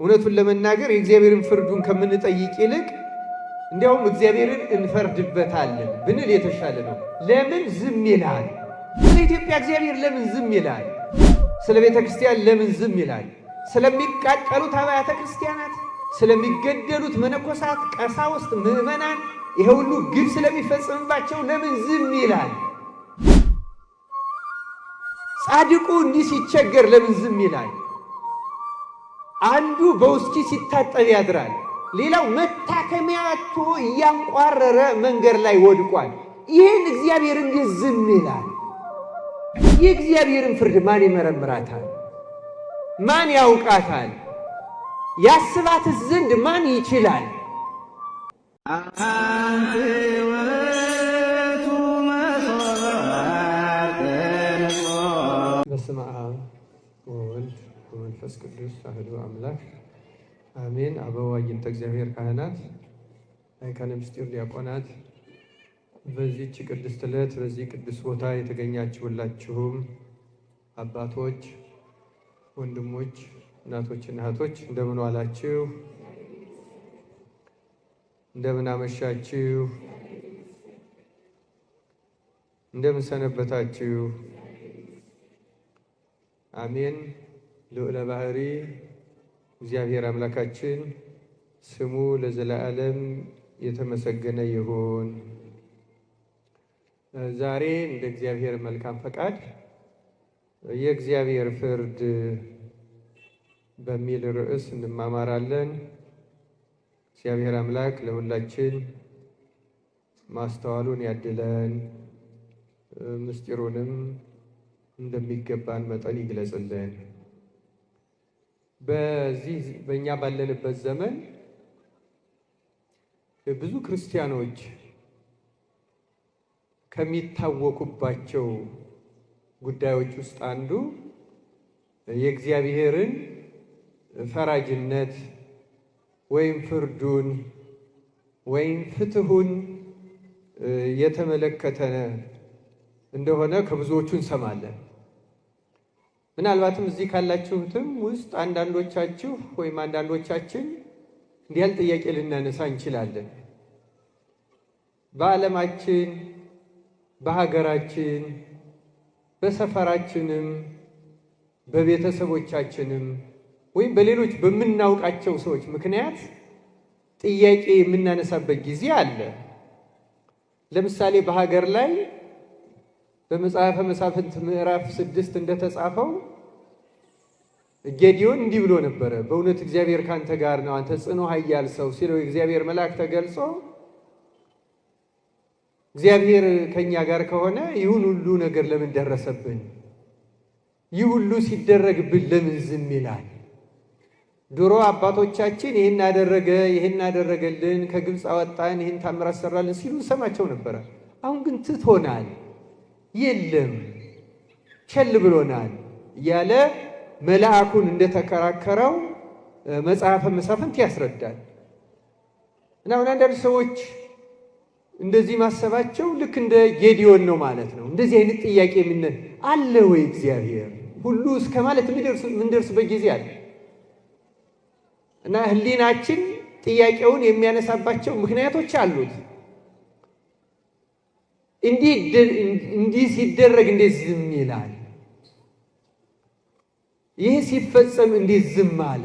እውነቱን ለመናገር የእግዚአብሔርን ፍርዱን ከምንጠይቅ ይልቅ እንዲያውም እግዚአብሔርን እንፈርድበታለን ብንል የተሻለ ነው። ለምን ዝም ይላል? ስለ ኢትዮጵያ እግዚአብሔር ለምን ዝም ይላል? ስለ ቤተ ክርስቲያን ለምን ዝም ይላል? ስለሚቃጠሉት አብያተ ክርስቲያናት፣ ስለሚገደሉት መነኮሳት፣ ቀሳውስት፣ ምዕመናን ይሄ ሁሉ ግፍ ስለሚፈጽምባቸው ለምን ዝም ይላል? ጻድቁ እንዲህ ሲቸገር ለምን ዝም ይላል? አንዱ በውስኪ ሲታጠብ ያድራል፣ ሌላው መታከሚያ አጥቶ እያንቋረረ መንገድ ላይ ወድቋል። ይህን እግዚአብሔር እንዴት ዝም ይላል? የእግዚአብሔርን ፍርድ ማን ይመረምራታል? ማን ያውቃታል? ያስባትስ ዘንድ ማን ይችላል? አንቲ ውእቱ መሶበ ወርቅ ንጹሕ። በስመ አብ ወወልድ ወመንፈስ ቅዱስ አሐዱ አምላክ አሜን። አበው አዕይንተ እግዚአብሔር ካህናት፣ ሊቃነ ምስጢር ዲያቆናት፣ በዚህች ቅድስት ዕለት በዚህ ቅዱስ ቦታ የተገኛችሁ ሁላችሁም አባቶች፣ ወንድሞች፣ እናቶችና እህቶች እንደምን ዋላችሁ? እንደምን አመሻችሁ? እንደምን ሰነበታችሁ? አሜን። ልዑለ ባሕሪ እግዚአብሔር አምላካችን ስሙ ለዘላለም የተመሰገነ ይሁን። ዛሬ እንደ እግዚአብሔር መልካም ፈቃድ የእግዚአብሔር ፍርድ በሚል ርዕስ እንማማራለን። እግዚአብሔር አምላክ ለሁላችን ማስተዋሉን ያድለን፣ ምስጢሩንም እንደሚገባን መጠን ይግለጽልን። በዚህ በእኛ ባለንበት ዘመን ብዙ ክርስቲያኖች ከሚታወኩባቸው ጉዳዮች ውስጥ አንዱ የእግዚአብሔርን ፈራጅነት ወይም ፍርዱን ወይም ፍትሁን የተመለከተ እንደሆነ ከብዙዎቹ እንሰማለን። ምናልባትም እዚህ ካላችሁትም ውስጥ አንዳንዶቻችሁ ወይም አንዳንዶቻችን እንዲህ ያለ ጥያቄ ልናነሳ እንችላለን። በዓለማችን፣ በሀገራችን፣ በሰፈራችንም፣ በቤተሰቦቻችንም ወይም በሌሎች በምናውቃቸው ሰዎች ምክንያት ጥያቄ የምናነሳበት ጊዜ አለ። ለምሳሌ በሀገር ላይ በመጽሐፈ መሳፍንት ምዕራፍ 6 እንደተጻፈው ጌዲዮን እንዲህ ብሎ ነበረ። በእውነት እግዚአብሔር ካንተ ጋር ነው፣ አንተ ጽኑ ኃያል ሰው ሲለው የእግዚአብሔር መልአክ ተገልጾ እግዚአብሔር ከኛ ጋር ከሆነ ይሁን ሁሉ ነገር ለምን ደረሰብን? ይህ ሁሉ ሲደረግብን ለምን ዝም ይላል? ድሮ አባቶቻችን ይህን አደረገ፣ ይህን አደረገልን፣ ከግብፅ አወጣን፣ ይህን ታምር አሰራልን ሲሉ እንሰማቸው ነበረ። አሁን ግን ትቶናል፣ የለም ቸል ብሎናል እያለ መልአኩን እንደተከራከረው መጽሐፈ መሳፍንት ያስረዳል። እና አሁን አንዳንድ ሰዎች እንደዚህ ማሰባቸው ልክ እንደ ጌዲዮን ነው ማለት ነው። እንደዚህ አይነት ጥያቄ ምን አለ ወይ እግዚአብሔር ሁሉ እስከ ማለት የምንደርስበት ጊዜ አለ። እና ሕሊናችን ጥያቄውን የሚያነሳባቸው ምክንያቶች አሉት። እንዲህ ሲደረግ እንዴት ዝም ይላል? ይህ ሲፈጸም እንዴት ዝም አለ?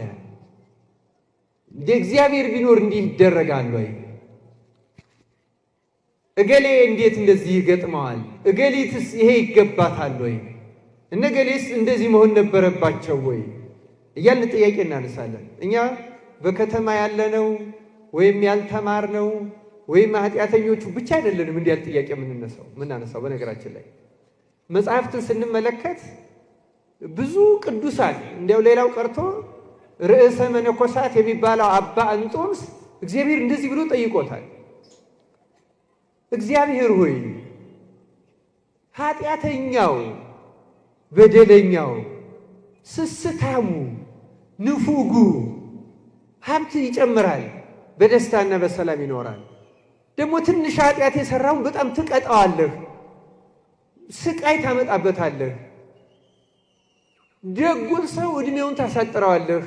እንደ እግዚአብሔር ቢኖር እንዲህ ይደረጋል ወይ? እገሌ እንዴት እንደዚህ ይገጥመዋል? እገሊትስ ይሄ ይገባታል ወይ? እነገሌስ እንደዚህ መሆን ነበረባቸው ወይ? እያልን ጥያቄ እናነሳለን። እኛ በከተማ ያለነው ወይም ያልተማርነው ወይም ኃጢአተኞቹ ብቻ አይደለንም እንዲህ ያለ ጥያቄ የምናነሳው። በነገራችን ላይ መጽሐፍትን ስንመለከት ብዙ ቅዱሳን እንዲያው ሌላው ቀርቶ ርዕሰ መነኮሳት የሚባለው አባ እንጦንስ እግዚአብሔር እንደዚህ ብሎ ጠይቆታል። እግዚአብሔር ሆይ ኃጢአተኛው፣ በደለኛው፣ ስስታሙ፣ ንፉጉ ሀብት ይጨምራል፣ በደስታና በሰላም ይኖራል። ደግሞ ትንሽ ኃጢአት የሰራውን በጣም ትቀጣዋለህ፣ ስቃይ ታመጣበታለህ። ደጉን ሰው ዕድሜውን ታሳጥረዋለህ፣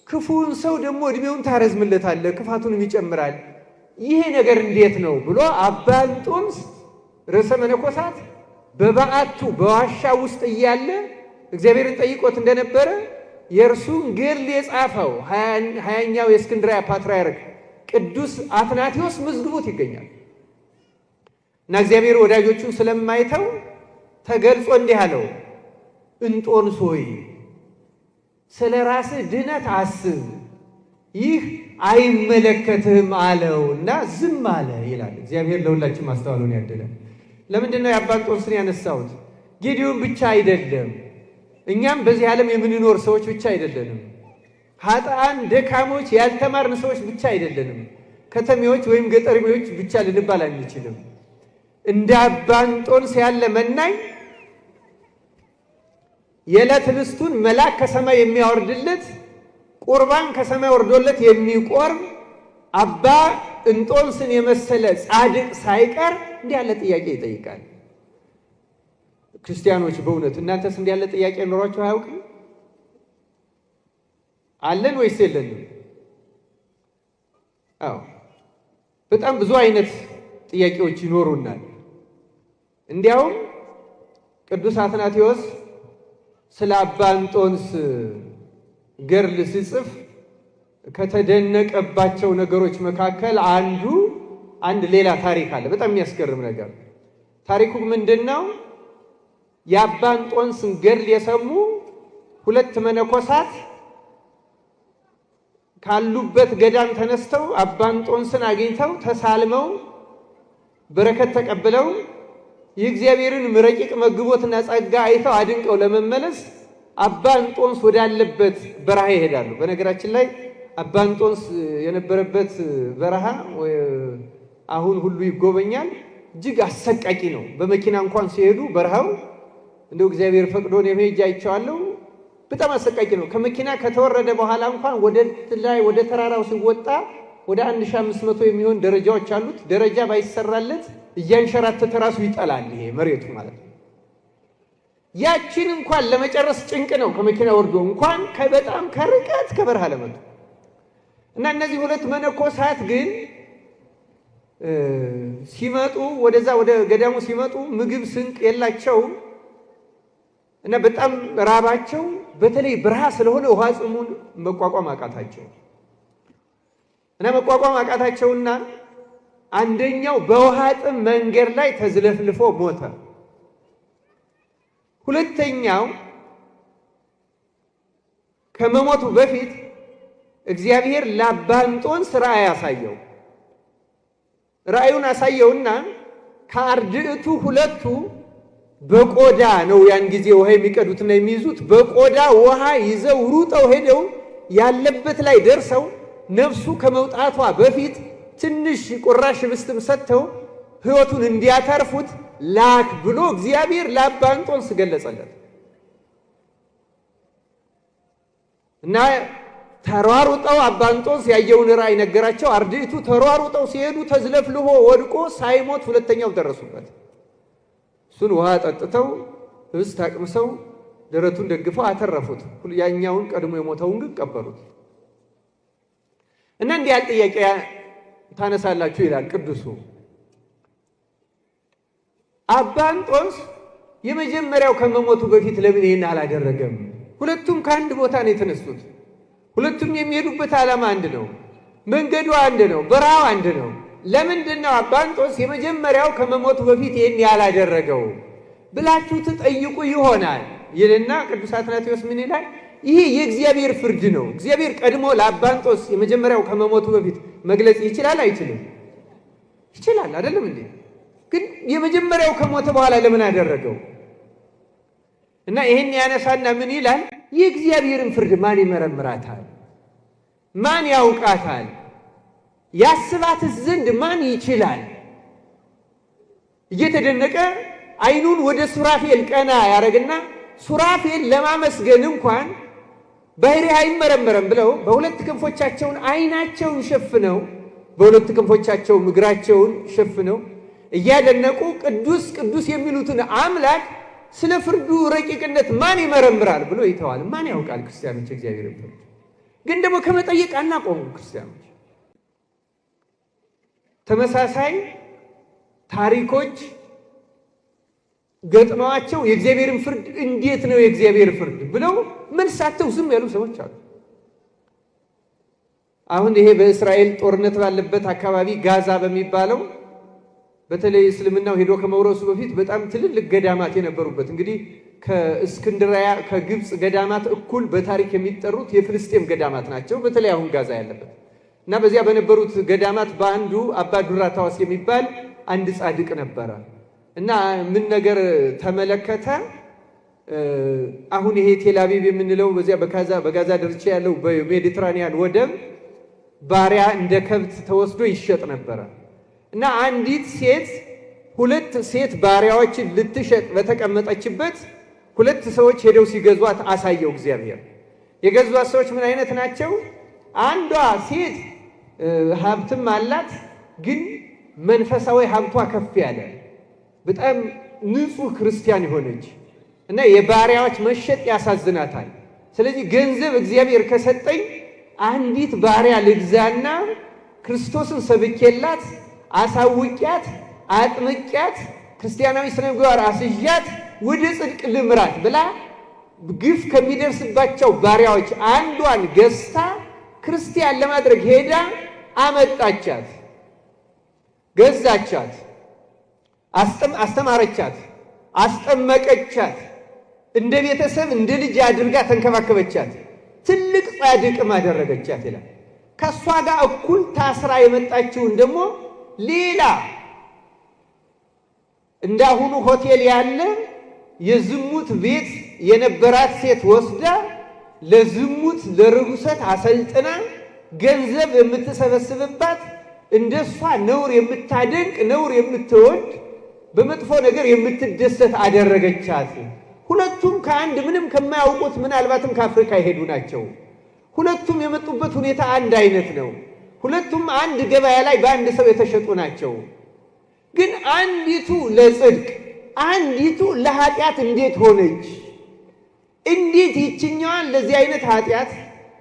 ክፉውን ሰው ደግሞ እድሜውን ታረዝምለታለህ፣ ክፋቱንም ይጨምራል። ይሄ ነገር እንዴት ነው ብሎ አባ እንጦንስ ርዕሰ መነኮሳት በበዓቱ በዋሻ ውስጥ እያለ እግዚአብሔርን ጠይቆት እንደነበረ የእርሱን ገድል የጻፈው 20ኛው የእስክንድርያ ፓትርያርክ ቅዱስ አትናቴዎስ መዝግቦት ይገኛል። እና እግዚአብሔር ወዳጆቹን ስለማይተው ተገልጾ እንዲህ አለው፣ እንጦንስ ሆይ ስለ ራስህ ድነት አስብ፣ ይህ አይመለከትህም አለው እና ዝም አለ ይላል። እግዚአብሔር ለሁላችን ማስተዋሉን ያደለን። ለምንድን ነው የአባ እንጦንስን ያነሳሁት? ጌዲዮን ብቻ አይደለም፣ እኛም በዚህ ዓለም የምንኖር ሰዎች ብቻ አይደለንም። ኃጥአን፣ ደካሞች፣ ያልተማርን ሰዎች ብቻ አይደለንም። ከተሜዎች ወይም ገጠርሜዎች ብቻ ልንባል አንችልም። እንደ አባ እንጦንስ ያለ መናኝ የዕለት ህብስቱን መልአክ ከሰማይ የሚያወርድለት ቁርባን ከሰማይ ወርዶለት የሚቆርብ አባ እንጦንስን የመሰለ ጻድቅ ሳይቀር እንዲህ ያለ ጥያቄ ይጠይቃል። ክርስቲያኖች በእውነት እናንተስ እንዲህ ያለ ጥያቄ ኖሯችሁ አያውቅም? አለን ወይስ የለንም? አዎ፣ በጣም ብዙ አይነት ጥያቄዎች ይኖሩናል። እንዲያውም ቅዱስ አትናቴዎስ ስለ አባ እንጦንስ ገድል ሲጽፍ ከተደነቀባቸው ነገሮች መካከል አንዱ አንድ ሌላ ታሪክ አለ። በጣም የሚያስገርም ነገር። ታሪኩ ምንድን ነው? የአባ እንጦንስን ገድል የሰሙ ሁለት መነኮሳት ካሉበት ገዳም ተነስተው አባ እንጦንስን አግኝተው ተሳልመው በረከት ተቀብለው የእግዚአብሔርን ረቂቅ መግቦትና ጸጋ አይተው አድንቀው ለመመለስ አባ እንጦንስ ወዳለበት በረሃ ይሄዳሉ። በነገራችን ላይ አባ እንጦንስ የነበረበት በረሃ አሁን ሁሉ ይጎበኛል። እጅግ አሰቃቂ ነው። በመኪና እንኳን ሲሄዱ በረሃው እንደው እግዚአብሔር ፈቅዶ እኔ ሄጄ አይቼዋለሁ። በጣም አሰቃቂ ነው። ከመኪና ከተወረደ በኋላ እንኳን ወደ ላይ ወደ ተራራው ሲወጣ ወደ 1500 የሚሆን ደረጃዎች አሉት። ደረጃ ባይሰራለት እያንሸራተተ ራሱ ይጠላል፣ ይሄ መሬቱ ማለት ነው። ያችን እንኳን ለመጨረስ ጭንቅ ነው። ከመኪና ወርዶ እንኳን በጣም ከርቀት ከበረሃ ለመጡ እና እነዚህ ሁለት መነኮሳት ግን ሲመጡ ወደዛ ወደ ገዳሙ ሲመጡ ምግብ ስንቅ የላቸውም እና በጣም ራባቸው። በተለይ በረሃ ስለሆነ ውሃ ጽሙን መቋቋም አቃታቸው እና መቋቋም አቃታቸውና አንደኛው በውሃ ጥም መንገድ ላይ ተዝለፍልፎ ሞተ። ሁለተኛው ከመሞቱ በፊት እግዚአብሔር ለአባ እንጦንስ ራእይ አሳየው። ራእዩን አሳየውና ከአርድእቱ ሁለቱ በቆዳ ነው ያን ጊዜ ውሃ የሚቀዱትና የሚይዙት። በቆዳ ውሃ ይዘው ሩጠው ሄደው ያለበት ላይ ደርሰው ነፍሱ ከመውጣቷ በፊት ትንሽ ቁራሽ ህብስትም ሰጥተው ሕይወቱን እንዲያተርፉት ላክ ብሎ እግዚአብሔር ለአባ እንጦንስ ገለጸለት እና ተሯሩጠው አባ እንጦንስ ያየውን ራእይ ነገራቸው። አርድእቱ ተሯሩጠው ሲሄዱ ተዝለፍልፎ ወድቆ ሳይሞት ሁለተኛው ደረሱበት። እሱን ውሃ ጠጥተው ህብስት አቅምሰው ደረቱን ደግፈው አተረፉት። ያኛውን ቀድሞ የሞተውን ግን ቀበሩት። እና እንዲህ ያለ ጥያቄ ታነሳላችሁ ይላል ቅዱሱ። አባ እንጦንስ የመጀመሪያው ከመሞቱ በፊት ለምን ይህን አላደረገም? ሁለቱም ከአንድ ቦታ ነው የተነሱት። ሁለቱም የሚሄዱበት ዓላማ አንድ ነው። መንገዱ አንድ ነው። በረሃው አንድ ነው። ለምንድን ነው አባ እንጦንስ የመጀመሪያው ከመሞቱ በፊት ይህን ያላደረገው ብላችሁ ትጠይቁ ይሆናል ይልና ቅዱስ አትናቴዎስ ምን ይላል? ይሄ የእግዚአብሔር ፍርድ ነው። እግዚአብሔር ቀድሞ ለአባ እንጦንስ የመጀመሪያው ከመሞቱ በፊት መግለጽ ይችላል አይችልም? ይችላል። አይደለም እንዴ? ግን የመጀመሪያው ከሞተ በኋላ ለምን አደረገው? እና ይሄን ያነሳና ምን ይላል? የእግዚአብሔርን ፍርድ ማን ይመረምራታል? ማን ያውቃታል? ያስባትስ ዘንድ ማን ይችላል? እየተደነቀ ዓይኑን ወደ ሱራፌል ቀና ያደረግና ሱራፌል ለማመስገን እንኳን ባህሪ አይመረመረም ብለው በሁለት ክንፎቻቸውን ዓይናቸውን ሸፍነው በሁለት ክንፎቻቸው እግራቸውን ሸፍነው እያደነቁ ቅዱስ ቅዱስ የሚሉትን አምላክ ስለ ፍርዱ ረቂቅነት ማን ይመረምራል ብሎ ይተዋል። ማን ያውቃል? ክርስቲያኖች እግዚአብሔርን ፍርድ ግን ደግሞ ከመጠየቅ አናቆሙም። ክርስቲያኖች ተመሳሳይ ታሪኮች ገጥመዋቸው የእግዚአብሔርን ፍርድ እንዴት ነው የእግዚአብሔር ፍርድ ብለው መልስ አጥተው ዝም ያሉ ሰዎች አሉ። አሁን ይሄ በእስራኤል ጦርነት ባለበት አካባቢ ጋዛ በሚባለው በተለይ እስልምናው ሄዶ ከመውረሱ በፊት በጣም ትልልቅ ገዳማት የነበሩበት፣ እንግዲህ ከእስክንድርያ ከግብፅ ገዳማት እኩል በታሪክ የሚጠሩት የፍልስጤም ገዳማት ናቸው። በተለይ አሁን ጋዛ ያለበት እና በዚያ በነበሩት ገዳማት በአንዱ አባ ዱራታዋስ የሚባል አንድ ጻድቅ ነበረ እና ምን ነገር ተመለከተ? አሁን ይሄ ቴልአቪቭ የምንለው በዚያ በጋዛ ዳርቻ ያለው በሜዲትራኒያን ወደብ ባሪያ እንደ ከብት ተወስዶ ይሸጥ ነበረ እና አንዲት ሴት ሁለት ሴት ባሪያዎችን ልትሸጥ በተቀመጠችበት ሁለት ሰዎች ሄደው ሲገዟት አሳየው እግዚአብሔር። የገዟት ሰዎች ምን አይነት ናቸው? አንዷ ሴት ሀብትም አላት፣ ግን መንፈሳዊ ሀብቷ ከፍ ያለ በጣም ንጹሕ ክርስቲያን የሆነች እና የባሪያዎች መሸጥ ያሳዝናታል። ስለዚህ ገንዘብ እግዚአብሔር ከሰጠኝ አንዲት ባሪያ ልግዛና ክርስቶስን ሰብኬላት፣ አሳውቂያት፣ አጥምቂያት፣ ክርስቲያናዊ ስነ ምግባር አስዣት ወደ ጽድቅ ልምራት ብላ ግፍ ከሚደርስባቸው ባሪያዎች አንዷን ገዝታ ክርስቲያን ለማድረግ ሄዳ አመጣቻት፣ ገዛቻት፣ አስተማረቻት፣ አስጠመቀቻት፣ እንደ ቤተሰብ እንደ ልጅ አድርጋ ተንከባከበቻት፣ ትልቅ ጻድቅም አደረገቻት ይላል። ከእሷ ጋር እኩል ታስራ የመጣችውን ደግሞ ሌላ እንዳሁኑ ሆቴል ያለ የዝሙት ቤት የነበራት ሴት ወስዳ ለዝሙት ለርጉሰት አሰልጥና ገንዘብ የምትሰበስብባት፣ እንደሷ ነውር የምታደንቅ፣ ነውር የምትወድ፣ በመጥፎ ነገር የምትደሰት አደረገቻት። ሁለቱም ከአንድ ምንም ከማያውቁት ምናልባትም ከአፍሪካ የሄዱ ናቸው። ሁለቱም የመጡበት ሁኔታ አንድ አይነት ነው። ሁለቱም አንድ ገበያ ላይ በአንድ ሰው የተሸጡ ናቸው። ግን አንዲቱ ለጽድቅ አንዲቱ ለኃጢአት እንዴት ሆነች? እንዴት ይችኛዋን ለዚህ አይነት ኃጢአት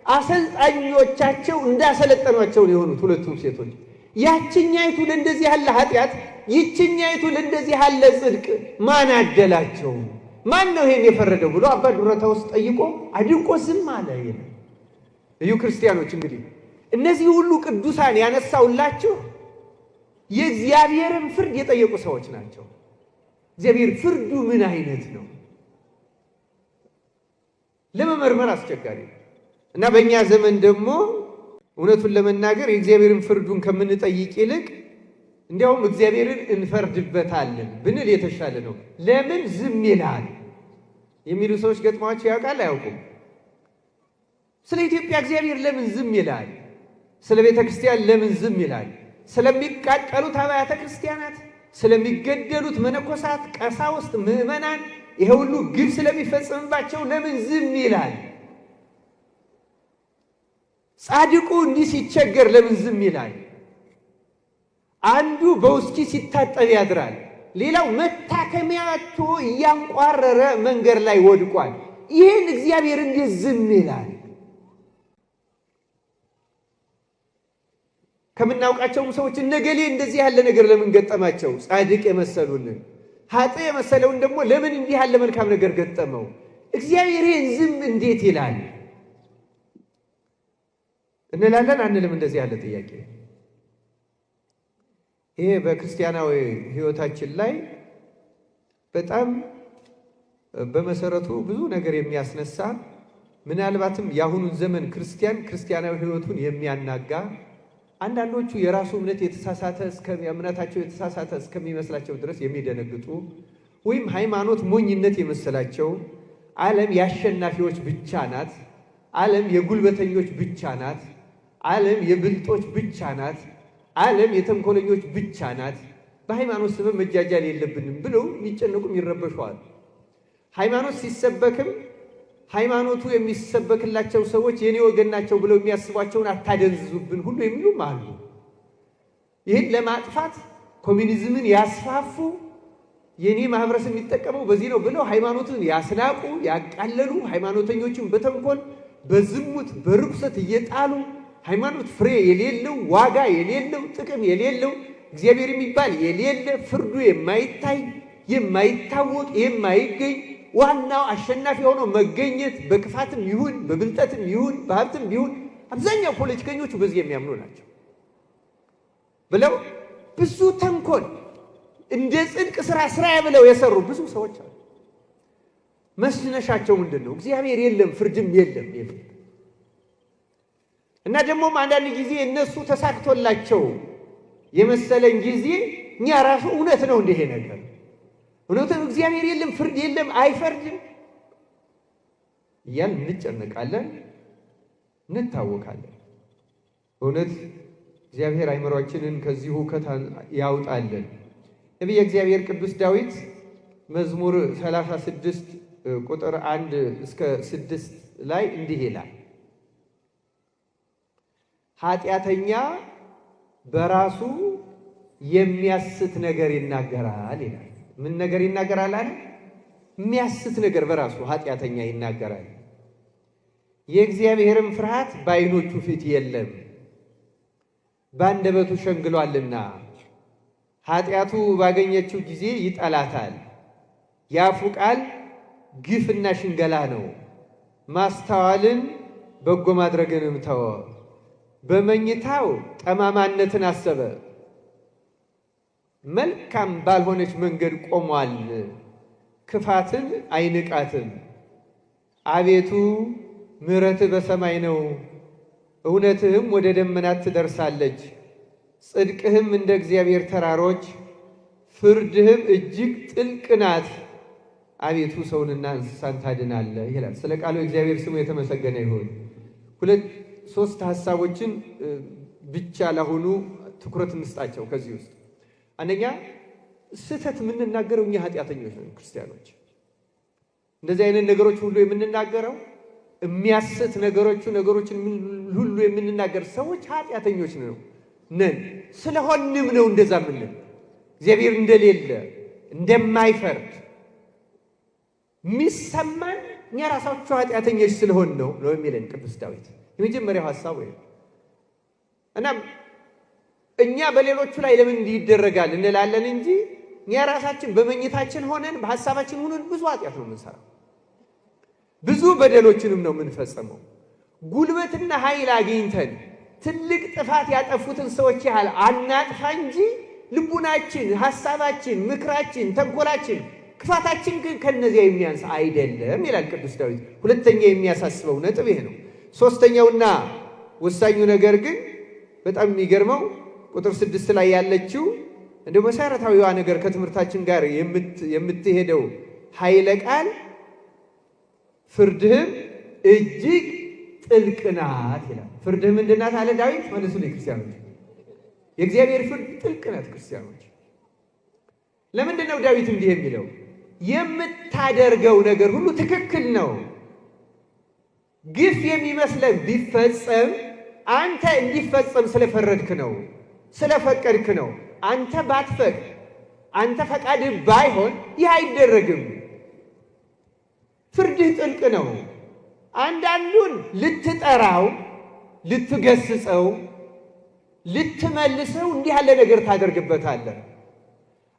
አሰልጣኞቻቸው እንዳሰለጠኗቸው ነው የሆኑት ሁለቱም ሴቶች። ያችኛይቱ ለእንደዚህ ያለ ኃጢአት፣ ይችኛይቱ ለእንደዚህ ያለ ጽድቅ ማን አደላቸው? ማን ነው ይሄን የፈረደው ብሎ አባ ዱረታውስ ጠይቆ አድንቆ ዝም አለ ይላል። እዩ ክርስቲያኖች፣ እንግዲህ እነዚህ ሁሉ ቅዱሳን ያነሳውላችሁ የእግዚአብሔርን ፍርድ የጠየቁ ሰዎች ናቸው። እግዚአብሔር ፍርዱ ምን አይነት ነው ለመመርመር አስቸጋሪ ነው። እና በእኛ ዘመን ደግሞ እውነቱን ለመናገር የእግዚአብሔርን ፍርዱን ከምንጠይቅ ይልቅ እንዲያውም እግዚአብሔርን እንፈርድበታለን ብንል የተሻለ ነው። ለምን ዝም ይላል የሚሉ ሰዎች ገጥመዋቸው ያውቃል አያውቁም? ስለ ኢትዮጵያ እግዚአብሔር ለምን ዝም ይላል? ስለ ቤተ ክርስቲያን ለምን ዝም ይላል? ስለሚቃጠሉት አብያተ ክርስቲያናት፣ ስለሚገደሉት መነኮሳት፣ ቀሳውስት፣ ምዕመናን ይሄ ሁሉ ግፍ ስለሚፈጽምባቸው ለምን ዝም ይላል? ጻድቁ እንዲህ ሲቸገር ለምን ዝም ይላል? አንዱ በውስኪ ሲታጠብ ያድራል፣ ሌላው መታከሚያ አጥቶ እያንቋረረ መንገድ ላይ ወድቋል። ይህን እግዚአብሔር እንዴት ዝም ይላል? ከምናውቃቸውም ሰዎች እነገሌ እንደዚህ ያለ ነገር ለምን ገጠማቸው? ጻድቅ የመሰሉንን ኃጥእ የመሰለውን ደግሞ ለምን እንዲህ ያለ መልካም ነገር ገጠመው? እግዚአብሔር ይህን ዝም እንዴት ይላል እንላለን አንልም? እንደዚህ ያለ ጥያቄ ይሄ በክርስቲያናዊ ሕይወታችን ላይ በጣም በመሰረቱ ብዙ ነገር የሚያስነሳ፣ ምናልባትም የአሁኑን ዘመን ክርስቲያን ክርስቲያናዊ ሕይወቱን የሚያናጋ፣ አንዳንዶቹ የራሱ እምነት የተሳሳተ እምነታቸው የተሳሳተ እስከሚመስላቸው ድረስ የሚደነግጡ፣ ወይም ሃይማኖት ሞኝነት የመሰላቸው፣ ዓለም የአሸናፊዎች ብቻ ናት፣ ዓለም የጉልበተኞች ብቻ ናት፣ ዓለም የብልጦች ብቻ ናት፣ ዓለም የተንኮለኞች ብቻ ናት፣ በሃይማኖት ስበብ መጃጃል የለብንም ብለው የሚጨነቁ የሚረበሹ አሉ። ሃይማኖት ሲሰበክም ሃይማኖቱ የሚሰበክላቸው ሰዎች የኔ ወገን ናቸው ብለው የሚያስቧቸውን አታደንዝዙብን ሁሉ የሚሉም አሉ። ይህን ለማጥፋት ኮሚኒዝምን ያስፋፉ፣ የኔ ማህበረሰብ የሚጠቀመው በዚህ ነው ብለው ሃይማኖትን ያስናቁ፣ ያቃለሉ፣ ሃይማኖተኞችን በተንኮል በዝሙት በርኩሰት እየጣሉ ሃይማኖት ፍሬ የሌለው፣ ዋጋ የሌለው፣ ጥቅም የሌለው፣ እግዚአብሔር የሚባል የሌለ፣ ፍርዱ የማይታይ፣ የማይታወቅ፣ የማይገኝ፣ ዋናው አሸናፊ ሆኖ መገኘት በክፋትም ይሁን በብልጠትም ይሁን በሀብትም ይሁን አብዛኛው ፖለቲከኞቹ በዚህ የሚያምኑ ናቸው ብለው ብዙ ተንኮል እንደ ጽድቅ ስራ ስራ ብለው የሰሩ ብዙ ሰዎች አሉ። መስነሻቸው ምንድን ነው? እግዚአብሔር የለም፣ ፍርድም የለም የሚል። እና ደግሞም አንዳንድ ጊዜ እነሱ ተሳክቶላቸው የመሰለን ጊዜ እኛ ራሱ እውነት ነው እንዲህ ነገር፣ እውነትም እግዚአብሔር የለም፣ ፍርድ የለም፣ አይፈርድም እያልን እንጨነቃለን፣ እንታወካለን። እውነት እግዚአብሔር አእምሯችንን ከዚህ ሁከት ያውጣልን። ነቢየ እግዚአብሔር ቅዱስ ዳዊት መዝሙር 36 ቁጥር 1 እስከ 6 ላይ እንዲህ ይላል። ኃጢአተኛ በራሱ የሚያስት ነገር ይናገራል ይላል። ምን ነገር ይናገራል አለ? የሚያስት ነገር በራሱ ኃጢአተኛ ይናገራል። የእግዚአብሔርም ፍርሃት በዓይኖቹ ፊት የለም፣ በአንደበቱ ሸንግሏልና። ኃጢአቱ ባገኘችው ጊዜ ይጠላታል። የአፉ ቃል ግፍና ሽንገላ ነው። ማስተዋልን በጎ ማድረግንም ተወ። በመኝታው ጠማማነትን አሰበ። መልካም ባልሆነች መንገድ ቆሟል፣ ክፋትን አይንቃትም። አቤቱ ምሕረትህ በሰማይ ነው፣ እውነትህም ወደ ደመናት ትደርሳለች። ጽድቅህም እንደ እግዚአብሔር ተራሮች፣ ፍርድህም እጅግ ጥልቅ ናት። አቤቱ ሰውንና እንስሳን ታድናለህ ይላል። ስለ ቃሉ እግዚአብሔር ስሙ የተመሰገነ ይሁን። ሁለት ሶስት ሀሳቦችን ብቻ ለአሁኑ ትኩረት እንስጣቸው። ከዚህ ውስጥ አንደኛ፣ ስህተት የምንናገረው እኛ ኃጢአተኞች ነን ክርስቲያኖች። እንደዚህ አይነት ነገሮች ሁሉ የምንናገረው፣ የሚያስት ነገሮችን ሁሉ የምንናገር ሰዎች ኃጢአተኞች ነው ነን። ስለሆንም ነው እንደዛ የምንል። እግዚአብሔር እንደሌለ፣ እንደማይፈርድ የሚሰማን እኛ ራሳቸው ኃጢአተኞች ስለሆን ነው ነው የሚለን ቅዱስ ዳዊት። የመጀመሪያው ሀሳብ ወይ እና እኛ በሌሎቹ ላይ ለምን እንዲህ ይደረጋል እንላለን እንጂ እኛ ራሳችን በመኝታችን ሆነን በሀሳባችን ሆነን ብዙ ኃጢአት ነው የምንሰራው። ብዙ በደሎችንም ነው የምንፈጽመው። ጉልበትና ኃይል አግኝተን ትልቅ ጥፋት ያጠፉትን ሰዎች ያህል አናጥፋ እንጂ ልቡናችን፣ ሀሳባችን፣ ምክራችን፣ ተንኮላችን፣ ክፋታችን ግን ከነዚያ የሚያንስ አይደለም ይላል ቅዱስ ዳዊት። ሁለተኛ የሚያሳስበው ነጥብ ይሄ ነው። ሶስተኛውና ወሳኙ ነገር ግን በጣም የሚገርመው ቁጥር 6 ላይ ያለችው እንደ መሰረታዊዋ ነገር ከትምህርታችን ጋር የምትሄደው ኃይለ ቃል ፍርድህም እጅግ ጥልቅ ናት ይላል። ፍርድህ ምንድን ናት አለ ዳዊት? መልሱልኝ ክርስቲያኖች። የእግዚአብሔር ፍርድ ጥልቅ ናት ክርስቲያኖች። ለምንድን ነው ዳዊት እንዲህ የሚለው? የምታደርገው ነገር ሁሉ ትክክል ነው። ግፍ የሚመስለን ቢፈጸም አንተ እንዲፈጸም ስለፈረድክ ነው፣ ስለፈቀድክ ነው። አንተ ባትፈቅድ፣ አንተ ፈቃድህ ባይሆን ይህ አይደረግም። ፍርድህ ጥልቅ ነው። አንዳንዱን ልትጠራው፣ ልትገስጸው፣ ልትመልሰው እንዲህ ያለ ነገር ታደርግበታለህ።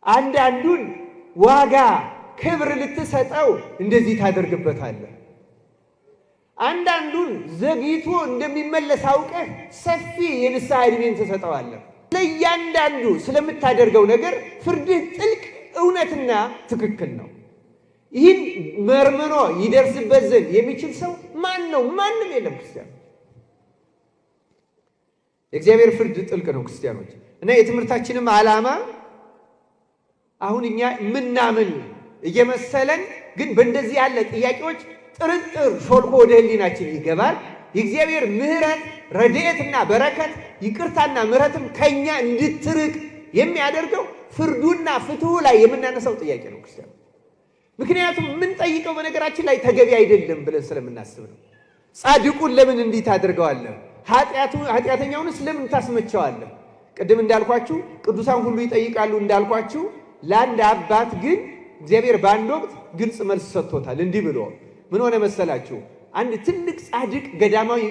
አንዳንዱን ዋጋ ክብር ልትሰጠው እንደዚህ ታደርግበታለህ። አንዳንዱን ዘግይቶ እንደሚመለስ አውቀህ ሰፊ የንስሐ ዕድሜን ትሰጠዋለህ። ለእያንዳንዱ ስለምታደርገው ነገር ፍርድህ ጥልቅ እውነትና ትክክል ነው። ይህን መርምሮ ይደርስበት ዘንድ የሚችል ሰው ማን ነው? ማንም የለም። ክርስቲያኖች፣ የእግዚአብሔር ፍርድ ጥልቅ ነው ክርስቲያኖች። እና የትምህርታችንም ዓላማ አሁን እኛ ምናምን እየመሰለን ግን በእንደዚህ ያለ ጥያቄዎች ጥርጥር ሾልኮ ወደ ሕሊናችን ይገባል። የእግዚአብሔር ምሕረት፣ ረድኤትና በረከት፣ ይቅርታና ምሕረትም ከኛ እንድትርቅ የሚያደርገው ፍርዱና ፍትሑ ላይ የምናነሳው ጥያቄ ነው ክርስቲያኖች። ምክንያቱም የምንጠይቀው በነገራችን ላይ ተገቢ አይደለም ብለን ስለምናስብ ነው። ጻድቁን ለምን እንዲህ ታደርገዋለህ? ኃጢአተኛውንስ ለምን ታስመቸዋለህ? ቅድም እንዳልኳችሁ ቅዱሳን ሁሉ ይጠይቃሉ እንዳልኳችሁ፣ ለአንድ አባት ግን እግዚአብሔር በአንድ ወቅት ግልጽ መልስ ሰጥቶታል። እንዲህ ብሎ ምን ሆነ መሰላችሁ? አንድ ትልቅ ጻድቅ ገዳማዊ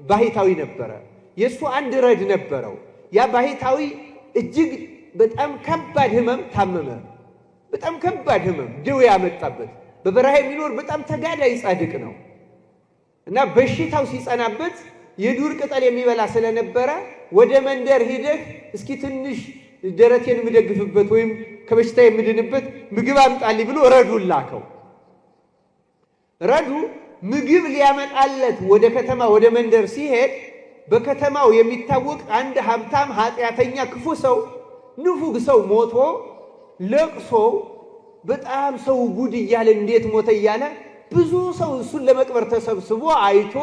ባህታዊ ነበረ። የእሱ አንድ ረድ ነበረው። ያ ባህታዊ እጅግ በጣም ከባድ ሕመም ታመመ። በጣም ከባድ ሕመም ደዌ ያመጣበት፣ በበረሃ የሚኖር በጣም ተጋዳይ ጻድቅ ነው እና በሽታው ሲጸናበት የዱር ቅጠል የሚበላ ስለነበረ ወደ መንደር ሂደህ እስኪ ትንሽ ደረቴን የምደግፍበት ወይም ከበሽታ የምድንበት ምግብ አምጣልኝ ብሎ ረዱን ላከው። ረዱ ምግብ ሊያመጣለት ወደ ከተማ ወደ መንደር ሲሄድ በከተማው የሚታወቅ አንድ ሀብታም ኃጢአተኛ ክፉ ሰው ንፉግ ሰው ሞቶ ለቅሶ በጣም ሰው ጉድ እያለ እንዴት ሞተ እያለ ብዙ ሰው እሱን ለመቅበር ተሰብስቦ አይቶ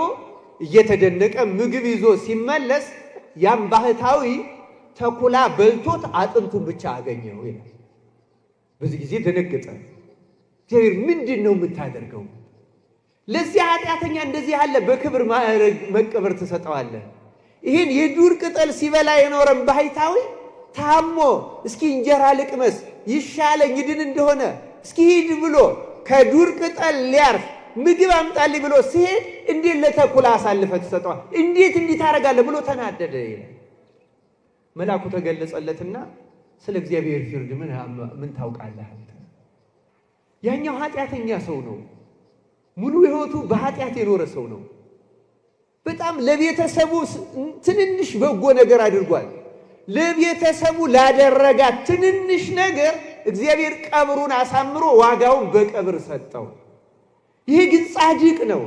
እየተደነቀ ምግብ ይዞ ሲመለስ ያም ባህታዊ ተኩላ በልቶት አጥንቱን ብቻ አገኘው ይላል። በዚህ ጊዜ ደነገጠ። እግዚአብሔር ምንድን ነው የምታደርገው? ለዚህ ኃጢአተኛ እንደዚህ ያለ በክብር ማዕረግ መቀበር ትሰጠዋለህ? ይህን የዱር ቅጠል ሲበላ የኖረን ባህታዊ ታሞ እስኪ እንጀራ ልቅመስ ይሻለኝ ይድን እንደሆነ እስኪ ሂድ ብሎ ከዱር ቅጠል ሊያርፍ ምግብ አምጣልኝ ብሎ ሲሄድ እንዴት ለተኩላ አሳልፈህ ትሰጠዋል? እንዴት እንዲህ ታደርጋለህ ብሎ ተናደደ ይላል። መልአኩ ተገለጸለትና ስለ እግዚአብሔር ፍርድ ምን ታውቃለህ አንተ? ያኛው ኃጢአተኛ ሰው ነው። ሙሉ ሕይወቱ በኃጢአት የኖረ ሰው ነው። በጣም ለቤተሰቡ ትንንሽ በጎ ነገር አድርጓል። ለቤተሰቡ ላደረጋት ትንንሽ ነገር እግዚአብሔር ቀብሩን አሳምሮ ዋጋውን በቀብር ሰጠው። ይሄ ግን ጻድቅ ነው።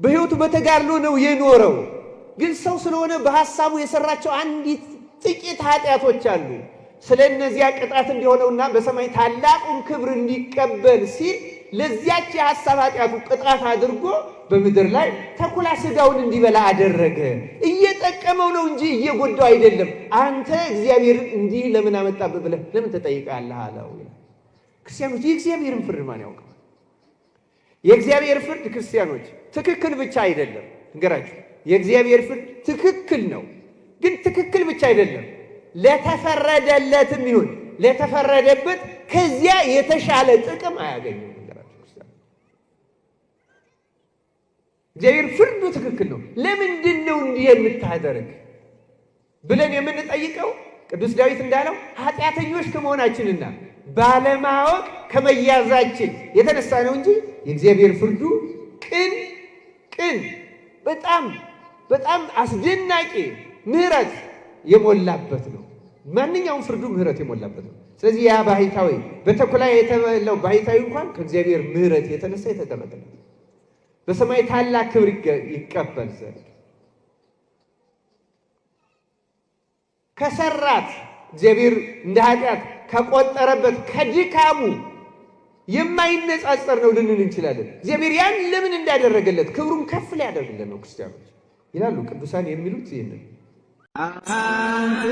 በሕይወቱ በተጋድሎ ነው የኖረው። ግን ሰው ስለሆነ በሐሳቡ የሰራቸው አንዲት ጥቂት ኃጢአቶች አሉ። ስለ እነዚያ ቅጣት እንዲሆነውና በሰማይ ታላቁን ክብር እንዲቀበል ሲል ለዚያች የሐሳብ ኃጢአቱ ቅጣት አድርጎ በምድር ላይ ተኩላ ስጋውን እንዲበላ አደረገ። እየጠቀመው ነው እንጂ እየጎዳው አይደለም። አንተ እግዚአብሔርን እንዲህ ለምን አመጣብህ ብለህ ለምን ትጠይቃለህ አለው። ክርስቲያኖች፣ የእግዚአብሔርን ፍርድ ማን ያውቀዋል? የእግዚአብሔር ፍርድ ክርስቲያኖች ትክክል ብቻ አይደለም። እንገራችሁ፣ የእግዚአብሔር ፍርድ ትክክል ነው፣ ግን ትክክል ብቻ አይደለም። ለተፈረደለትም ይሁን ለተፈረደበት ከዚያ የተሻለ ጥቅም አያገኝም። እንገራችሁ ክርስቲያኖች፣ እግዚአብሔር ፍርዱ ትክክል ነው። ለምንድን ነው እንዲህ የምታደርግ ብለን የምንጠይቀው ቅዱስ ዳዊት እንዳለው ኃጢአተኞች ከመሆናችንና ባለማወቅ ከመያዛችን የተነሳ ነው እንጂ የእግዚአብሔር ፍርዱ ቅን ቅን በጣም በጣም አስደናቂ ምሕረት የሞላበት ነው። ማንኛውም ፍርዱ ምሕረት የሞላበት ነው። ስለዚህ ያ ባህታዊ በተኩላ የተበላው ባህታዊ እንኳን ከእግዚአብሔር ምሕረት የተነሳ የተደረገለት በሰማይ ታላቅ ክብር ይቀበል ዘንድ ከሰራት እግዚአብሔር እንደ ኃጢአት ከቆጠረበት ከድካሙ የማይነጻጸር ነው ልንል እንችላለን። እግዚአብሔር ያን ለምን እንዳደረገለት ክብሩን ከፍ ሊያደርግለት ነው ክርስቲያኖች ይላሉ ቅዱሳን የሚሉት ይህንን። አንቲ